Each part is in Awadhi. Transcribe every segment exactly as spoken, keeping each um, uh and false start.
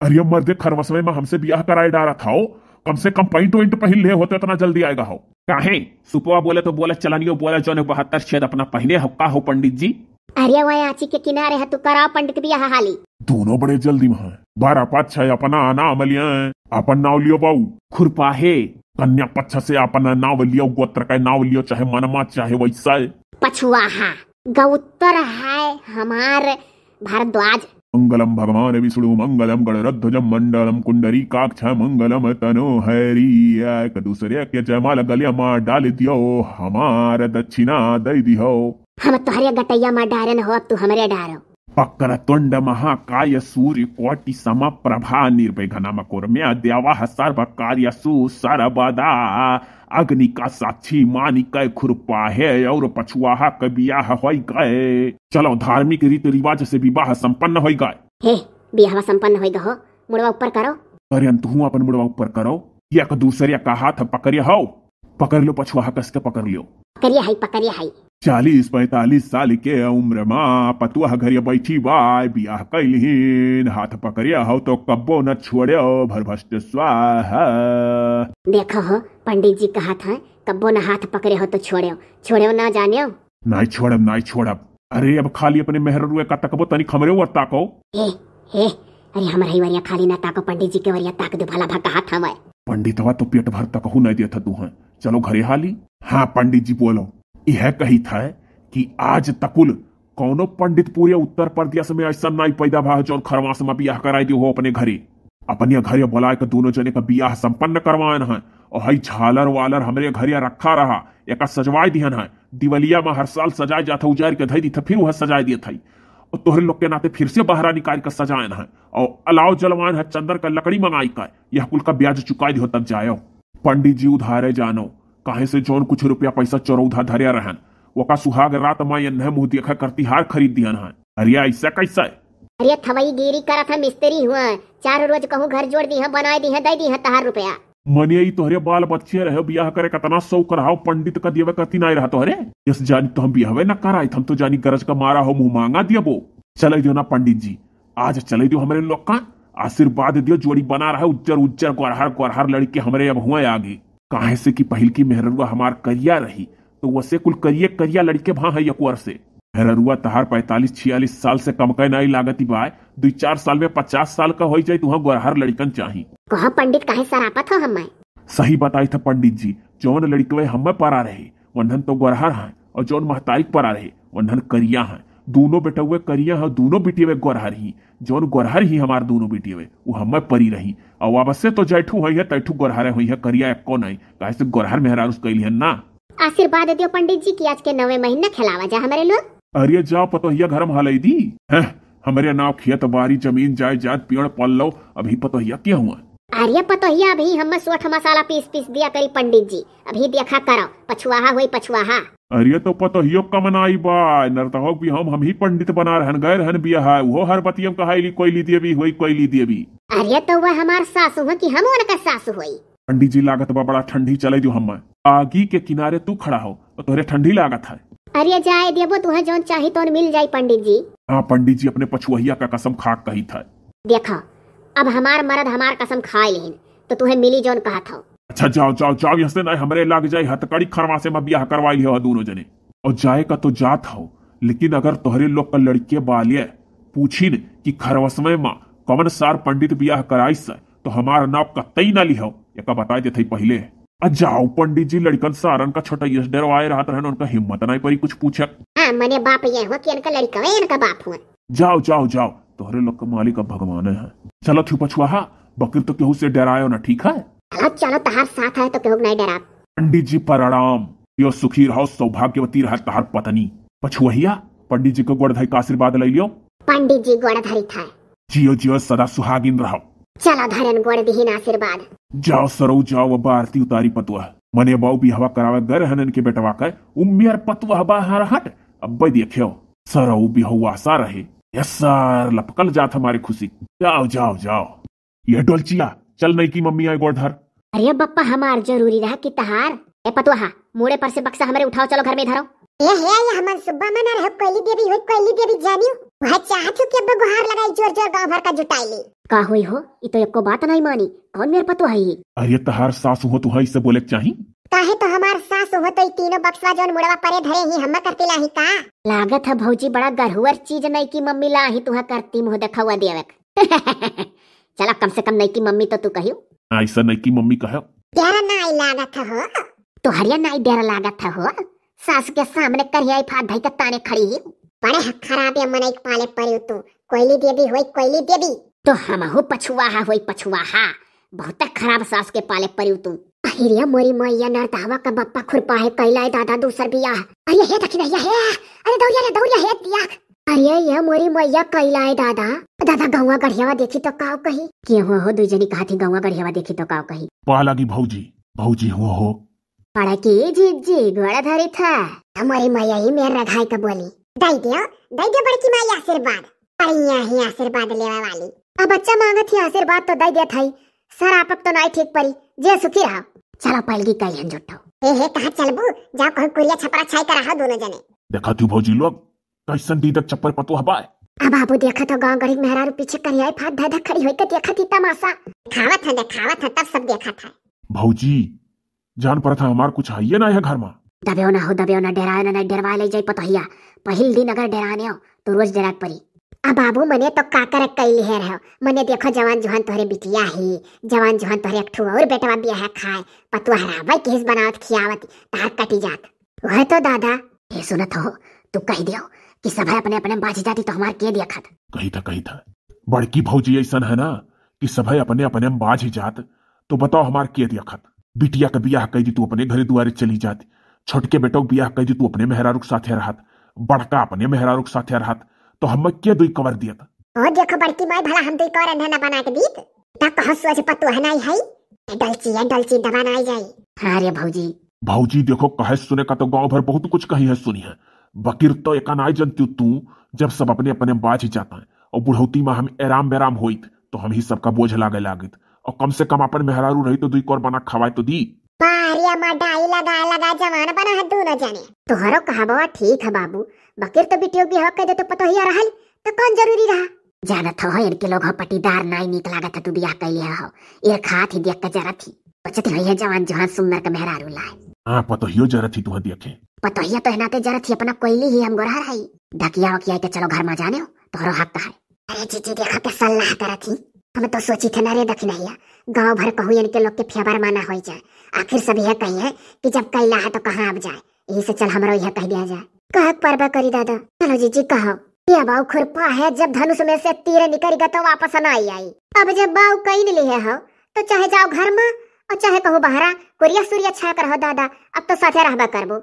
अरे मर्दे, खरवसवे में हमसे बियाह कराए डारत हौ, कम से कम पैंट वैंट पहिन ले होते, इतना जल्दी आएगा हौ। काहे? सुपवा बोले तो बोले, चलनियो बोले, जौन बहत्तर छेद अपना पहिने हौ, का हौ पंडित जी? अरे वह आँची के किनारे है, तू कराओ पंडित बियाह हाली। दोनों बड़े जल्दी में हैं। बारह पाँच छह अपना नाम लिया, अपन नाव लियो बाऊ। खुरपाहे। कन्या पक्ष से अपन नाव लियो, गोत्र का नाव लियो, चाहे मनमा चाहे वैसा। पछुआहा। गौत्र है हमार भारद्वाज। मंगलम भगवान विष्णु मंगलम गणरध्वजम मंडलम कुंडली काक्ष मंगलम तनो हरि। एक दूसरे के जयमाल गलिया मा डाल दियो, हमार दक्षिणा दे दियो। हम तोहरे गटैया मा डारन हो, अब तू हमरे डारो। वक्रतुंड महाकाय सूर्य कोटि समप्रभा निर्विघ्नम कुरु मे देवः सर्व कार्यसु सर्वदा। अग्नि का साक्षी मानिकै खुरपाहे और पछुआहा के बियाह होई गए। चलो, धार्मिक रीति रिवाज से विवाह संपन्न होई गए। हे, बियाहवा संपन्न होई गहो, मुड़वा ऊपर करो। अरे, तुहू अपन मुड़वा ऊपर करो। एक दूसरे का हाथ पकड़े हो, पकड़ लो पछुआहा, कस के पकड़ लियो। पकड़िया है, पकड़िया है। चालीस पैंतालीस साल के उम्र मा पतुआ घरे बैठी बाय, बियाह कैलहीन, हाथ पकड़िया हो तो कब्बो न छोड़्यो, भरभस्ट स्वाहा। देखो हो, पंडित जी कहत हैं, कब्बो न हाथ पकड़े हो तो छोड़्यो, छोड़्यो ना जान्यो। नाई छोड़ब, नाई छोड़ब। अरे अब खाली अपने मेहररुए का तकबो, तनिक हमरे ओर ताको। हे, हे, अरे हमर ही वरिया खाली ना ताको, पंडित जी के वरिया ताक दे, भला भा कहत हमें। पंडितवा तो पेट भर तकहू नहीं देत ह तू हैं। चलो घरे हाली। हाँ पंडित जी बोलो। यह कही था कि आज तकुल कौनो पंडित पूरे उत्तर प्रदेश में ऐसा नहीं पैदा भा जौन खरवास में बियाह कराई दियो हो अपने घरे। अपने घरे बुलाए के दोनों जने का बियाह संपन्न करवाएन है। और हई झालर वालर हमरे घरे रखा रहा, एका सजवाए दिहन है। दिवलिया में हर साल सजाए जात है, उजारि के धई दीत है, फिर वह सजाए दियत है। और तोहरे लोग के नाते फिर से बहरा निकाल के सजाएन है और अलाव जलवाएन है, चंदन का लकड़ी मंगाई का। यह कुल का ब्याज चुकाई दियो तब जायो। पंडित जी उधारे जानो, काहे से जौन कुछ रुपया पैसा चोरौधा धरे रहन, ओका सुहाग रात माँ एन्हे मुँह देखा करती हार खरीद दिहन है। अरे ऐसा कैसा है? अरे थवई गिरी करत है, मिस्त्री हुआ, चार रोज कहूँ घर जोड़ दी है, बनाए दी है, दे दी है तहार रुपया। मने ई तोहरे बाल बच्चे रहे, बियाह करे कतना शौक रहा, पंडित का देवे करती नाई रहा तोहरे। यस जानी तो हम बियाहवे न कराई, हम तो जानी गरज का मारा हो मुँह मांगा दियबो। चले जो ना पंडित जी, आज चले जो हमरे लोग का आशीर्वाद दियो, जोड़ी बना रहे, उज्जर उज्जर गोरहर गोरहर लड़के हमरे अब हुए आगे। काहे से कि पहिलकी मेहररुआ हमार करिया रही, तो वसे कुल करिए करिया लड़के भा है यकुअर से। मेहररुआ तहार पैंतालीस छियालीस साल से कम के नाई लागती बाय, दुई चार साल में पचास साल का होई जाई, तुहाँ गोरहर लड़कन चाही। कहा पंडित काहे सरापत हो हमें? सही बताई था पंडित जी, जौन लड़कवे हमें परा रहे, वन्हन तो गोरहर हैं, और जौन महतारी के परा रहे, वन्हन करिया हैं। दोनों बेटवे करिया हैं, दोनों बिटियवे गोरहर ही। जौन गोरहर ही हमार दोनों बिटियवे, वो हमें परी रही। और अब से तो जैठू होई है, तैठू गोरहरे होई है, करिया एको नहीं, काहे से गोरहर मेहरारू से कैली है ना। आशीर्वाद दियो पंडित जी कि आज के नवे महीना खिलावा जा हमरे लोग। अरे जाओ पतोहिया घर में हलई दी। हैं, हमरे नाव खेत बारी जमीन जायदाद पेड़ पल्लो, अभी पतोहिया क्या हुआ? अरे पतोहिया अभी हम सोठ मसाला पीस पीस दिया करी पंडित जी, अभी देखा करो पछुआहा होई पछुआहा। अरे तो पतोहियो कमनाई बा, नरतहो भी हम, हम ही पंडित बना रहन, गए रहन बियाह, वो हर बतियम कहाइली कोइली देवी होई कोइली देवी। अरे तो वह हमार सासू है कि हम उनका सासू होई? पंडित जी लागत बा बड़ा ठंडी, चले जो हम आगी के किनारे तू खड़ा हो तो तोहरे ठंडी लागत है। अरे जाए देबो, तुहे जौन चाही तौन मिल जाई पंडित जी। हाँ पंडित जी, अपने पछुआहिया का कसम खा कही था। देखा, अब हमार मरद हमार कसम खाए लेहिन, तो तुहे मिली जौन कहत हो। अच्छा जाओ जाओ जाओ यहाँ से, नहीं हमरे लाग जाए हथकड़ी, खरवासे में बियाह करवाई लियो दोनों जने। और जाए का तो जात हो, लेकिन अगर तोहरे लोग का लड़के बाले पूछिन कि खरवसवे में कवन सार पंडित बियाह कराइस, तो हमार नाव कतई ना लिहो, एका बताए देत हई पहिले। आ जाओ पंडित जी, लड़कन सारन का छोटैया से डरवाए रहत रहन, उनका हिम्मत नहीं परी कुछ पूछक। हाँ, मने बाप ये हुआ कि इनका लड़का है, इनका बाप हुआ। जाओ जाओ जाओ, तोहरे लोग का मालिक अब भगवान है। चलो थी पछुआहा, बकिर तो केहू से डरायो ना, ठीक है? चलो चलो, तहार साथ है तो केहू नहीं डरा। पंडित जी प्रणाम। यो सुखी रहो, सौभाग्यवती रहे तहार पत्नी। पछुआहिया, पंडित जी को गोड़ धई का आशीर्वाद ले लियो। पंडित जी गोड़ धरी था। जियो जियो, सदा सुहागिन रहो। चलो धरन गोड़ दिहिन आशीर्वाद। जाओ सरऊ जाओ, अब आरती उतारी पतुआ। मने बाऊ बिहवा करावे गए रहन इनके बेटवा का, उम्मियर पतुआ बाहर हट। अब देखियो, सरऊ बिहवासा रहे। यस सर, लपकल जात हमारी खुशी। जाओ जाओ जाओ। ये डोलचिया, चल नहीं की मम्मी आए गोड़ धर। अरे बप्पा, हमार जरूरी रहा कि तहार। ए पतुआ, मूड़े पर से बक्सा हमरे उठाओ, चलो घर में धरो। ए हे, ये हमन सुब्बा मना रहे, कोइली देवी होई, कोइली देवी जानियो। वह चाहत हूँ कि अब गुहार लगाई, जोर जोर गाँव भर का जुटाई ली। का होई हो, ई तो एको बात नाहीं मानी। कौन मेर पतोह है ई? अरे तहार सासु हो, तुहा इसे बोले के चाही। काहे तो हमार सासु हो तो ई तीनों बक्सवा जौन मुड़वा परे धरे ही हम्मा करती लाही का? लागत है भौजी बड़ा गरहुअर चीज नइकी मम्मी लाही तुहा करती मुँह देखावा देवे के। चला कम से कम नइकी मम्मी तो तू कहियो। ऐसा नइकी मम्मी कहो। डर नाई लागत हो। तोहरिया नाई डर लागत हो। सास के सामने करिया फाट धई के ताने खड़ी ही। बड़े खराब या मनई के पाले पड़ियो तू। कोयली देवी होई कोयली देवी। तो हमहू पछुआहा होई पछुआहा। बहुत खराब सास के पाले पड़ियो तू। अहिरिया मोरी मैया नरदहवा का बप्पा खुरपा है कैला है दादा दूसर बियाह। अरे हे दखिनैया हे। अरे दौड़िया रे दौड़िया हे दिया। अरे ये मोरी मैया कैला है दादा। दादा गौवा गढ़ियावा देखी तो काव कही। के हो हो दुई जनी कहा थी गौवा गढ़ियावा देखी तो काव कही। पा लागी भौजी, भौजी हो हो। पड़की जिज्जी गोड़ धरी था। हमारी मैया ही मेर रघाई का बोली। दई दियो, दई दियो बड़की माई आशीर्वाद। बढ़िया ही आशीर्वाद लेवे वाली। अब बच्चा मांगत ही आशीर्वाद तो दई देत हई। सरापक तो नाई ठीक परी, जे सुखी रहो। चलो पलगी कई हन जुट्ठो। ए हे कहाँ चलबू? जाओ कहूँ कुरिया छपरा छाई कर रहो दोनों जने। देखा तू भौजी लोग, कैसन दीदक चप्पर पतोह बाय। अब बाबू देखा तो गाँव गढ़ी मेहरारू पीछे करिया फाट धक धक खड़ी होई के देखा थी तमाशा। खावत है देखावत है तब सब देखा था। भौजी, जान पड़त है हमार कुछ हइये ना है घर में। दबेओ ना हो दबेओ ना, डेराए ना, नहीं डेरवा ले जाई पतोहिया। पहिल दिन अगर डेराने हो तो रोज डेराए परी। अब बाबू मने तो काकर कई लिहे रहो, मने देखो जवान जुहान तोहरे बिटिया ही, जवान जुहान तोहरे एक ठो और बेटवा बिया है खाए, पतोहरा वही केस बनावत खियावत तार कटी जात। वह तो दादा। हे सुनत हो, तू कह दियो कि सभे अपने अपने में बाझ जाती तो हमार के देखत। कही था, कही था। बड़की भौजी ऐसन है ना कि सभे अपने अपने में बाझ जात, तो बताओ हमार के देखत। बिटिया का बियाह कह दी तू अपने घरे दुआरे चली जात, छोटके बेटो के बियाह कह दी तू अपने मेहरारू के साथे रहत, बड़का अपने मेहरारू के साथे रहत, तो हम के दुई कवर दियत। ओ देखो बड़की माई, भला हम दुई कवर अंधे न बना के दीत? त कहो सोच पतोह नाई है, डलची है, डलची दबा नाई जाई। हाँ रे भौजी। भौजी देखो, कहे सुने का तो गांव भर बहुत कुछ कही है सुनी है, बकिर तो एका नाई जनती तू, जब सब अपने अपने बाझ जाता है और बुढ़ौती में हम आराम बेराम होइत तो हम ही सबका बोझ लागे लागित, और कम से कम अपन मेहरारू रही तो दुई कौर बना खवाए तो दी। बाहरिया में डाई लगा लगा जवान बना है दोनों जने। तोहरो कहबवा ठीक है बाबू, बकिर तो बिटियो बियाह कह दे तो पतोहिया रहल तो कौन जरूरी रहा? जानत हो इनके लोग हो पटीदार नाई नीक लागत है तू बियाह कैले हो, ईर खात ही देख के जरत ही। सोचत ही है जवान जुहान सुन्नर के मेहरारू लाए। हाँ पतोहियो जरत ही तुहा देखे। पतोहिया तो है नाते जरत ही अपना कोयली ही हम गोरहर है। डकिया वकिया के चलो घर में जाने हो, तोहरो हक है। अरे जीजी देखा के सलाह करत ही। हम तो सोची थे ना रे दखिनैया, गांव भर कहू इनके लोग के फेवर माना होई जाए। आखिर सब यह कही है कि जब कैला है तो कहाँ अब जाए, यही से चल हमरो यह कह दिया जाए। कह परबा करी दादा। चलो जीजी कहो। ये बाऊ खुरपा है, जब धनुष में से तीर निकल गया तो वापस ना आई आई। अब जब बाऊ कई नहीं लिहे हो तो चाहे जाओ घर में और चाहे कहू बहरा कुरिया सुरिया छाक रहो दादा, अब तो साथे रहबा करबो।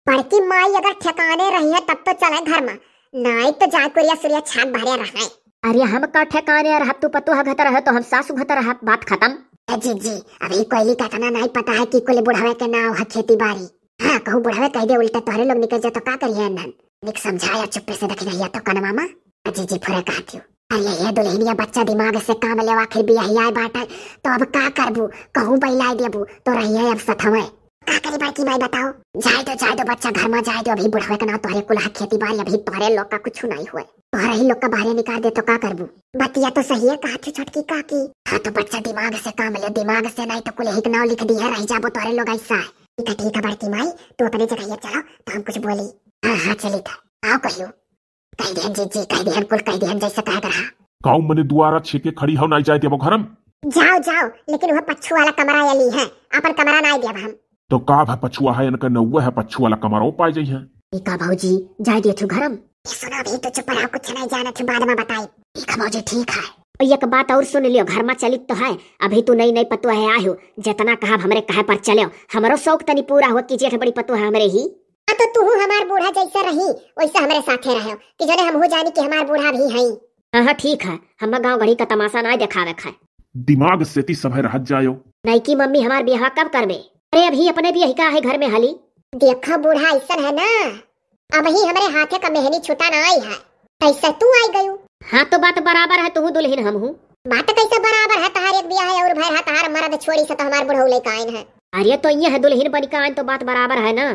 बड़की माई अगर ठिकाने रही है तब तो चले घर में, नाई तो जाए कुरिया सुरिया छाक बहरे रहे। अरे हम का ठिकाने रहब, तू पतोह घत रहे तो हम सासू घत रहब, बात खत्म। ए जीजी, अभी कोयली का इतना नाई पता है कि कुल बुढ़वे के नाव है खेती बाड़ी। हाँ कहू बुढ़वे कह दे उल्टा तोहरे लोग निकल जा तो का करिए नन। निक समझाया चुप्पे से दखिनैया तो कन मामा। ए जीजी फुरे कहती हूँ। अरे ये दुल्हनिया बच्चा दिमाग से काम लेवा आखिर बियाही आए बाटे तो अब का करबू? कहूँ बैलाए देबू तो रही है अब सथवे। का करी बड़की माई बताओ? जाए दो जाए दो बच्चा घर में जाए दो, अभी बुढ़वे के ना तोहरे कुल है खेती बाड़ी, अभी तोहरे लोग का कुछ नहीं हुए, तोहरे ही लोग का बाहरे निकाल दे तो का करबू? बतिया तो सही है कहा थी छोटकी काकी। हाँ तो बच्चा दिमाग से काम ले, दिमाग से नहीं तो कुल एक नाव लिख दी है रह जाबो तोहरे लोग ऐसा है। ठीक है ठीक है बड़की माई, तू अपने जगह ये चलो तो हम कुछ बोली। हाँ हाँ चली था। आओ कहियो। कह दिहन जीजी, कह दिहन, कुल कह दिहन जैसे कहे के रहा। काऊ मने दुआरा छेके खड़ी हो, नाई जाए देबो घरम? जाओ, जाओ, लेकिन वह पच्छू वाला कमरा ये ली है, अपन कमरा नाई देब हम। तो का भा पछुआ है, इनका नौवे है पच्छू वाला कमरा, वो पाए जाई है। ई का भौजी, जाए दिए थू घरम? ये सुनो, अभी तो चुप रहो, कुछ नहीं जाना थू, बाद में बताई। ठीक है भौजी, ठीक है। और एक बात और सुन लियो, घर में चलित तो है, अभी तू नई नई पतुआ है आयो, जितना कहा हमरे कहे पर चलो, हमरो शौक तनी पूरा हो कि जेठ बड़ी पतुआ है हमरे ही। हाँ, तो तू हमार बूढ़ा जैसे रही, वैसे हमरे साथे रहो, कि जने हमहू जानी कि हमार बूढ़ा भी हई। हाँ, हाँ, ठीक है, हम गाँव गढ़ी का तमाशा ना देखावे खाए। दिमाग सेती सभे रहत जायो। नईकी मम्मी हमार बियाह कब करबे? अरे, अभी अपने बियाह का है घर में हाली। देखा, बूढ़ा ऐसन है ना, अबही हमरे हाथे का मेहनी छुटा ना आई है, कैसे तू आई गयू? हाँ, तो बात बराबर है, तू दुल्हन हम हूँ। बात कैसे बराबर है? तहार एक बियाह है और भर है, तहार मर्द छोड़ी से तो हमार बुढ़ऊ लेके आइन है। अरे, तो ये है दुल्हन बन के आइन, तो बात बराबर है ना।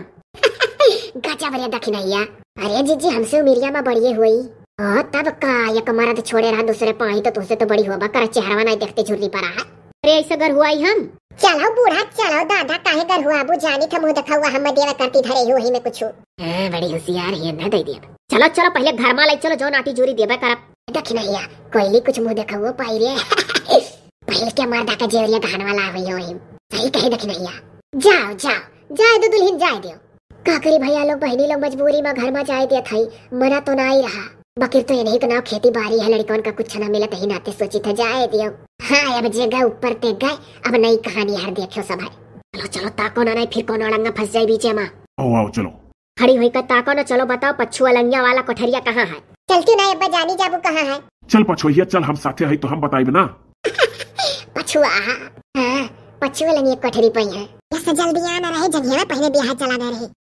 गजब रे दखिनैया। अरे जीजी, हमसे उमिरिया में बड़िए हुई। ओ, तब का, एक मरद छोड़े रहा, दूसरे पाई तो तुझसे तो बड़ी होबा कर, चेहरवा नहीं देखते झुर्री पड़ा है। अरे, ऐसे घर हुआ ही हम। चलो बूढ़ा, चलो दादा, काहे घर हुआ? अबू जानी था मुँह देखा हुआ, हम देवे करती धरे ही वही में कुछ। हाँ, बड़ी होशियार है, न दे दिया। चलो, चलो, पहले घर मा लाई चलो, जो नाटी जूरी देवे करब। दखिनहिया, कोयली कुछ मुँह देखा हुआ पाई रे। पहिल के मर्दा का जेवरिया गहनवा ला हुई हो हिम। सही कहे दखिनहिया। जाओ, जाओ, जाए दो दुल्हन, जाए दियो। का करी भैया लोग, बहिनी लोग मजबूरी मा घर मा जाए दिया थाई, मना तो ना ही रहा। बकिर तो इन्हीं का नाव खेती बारी है, लड़कन का कुछ ना मिलत ही नाते सोची था जाए दियो। हाँ, अब जे गए ऊपर ते गए, अब नई कहानी हर देखियो सब है। चलो, चलो, ताको ना, नहीं फिर कौन अड़ंगा फंस जाए बीचे मा। आओ, आओ, चलो। खड़ी हुई का ताको ना, चलो बताओ, पछुआ लंगिया वाला कोठरिया कहाँ है? चलती ना अब्बा, जानी जाबू कहाँ है। चल पछुआ, चल, हम साथे है तो हम बताइब ना। पछुआ, हाँ, पछुआ लंगिया कोठरी पे है। जैसे जल्दी आना रहे, जंघिया में पहले बियाह चला गए रहे।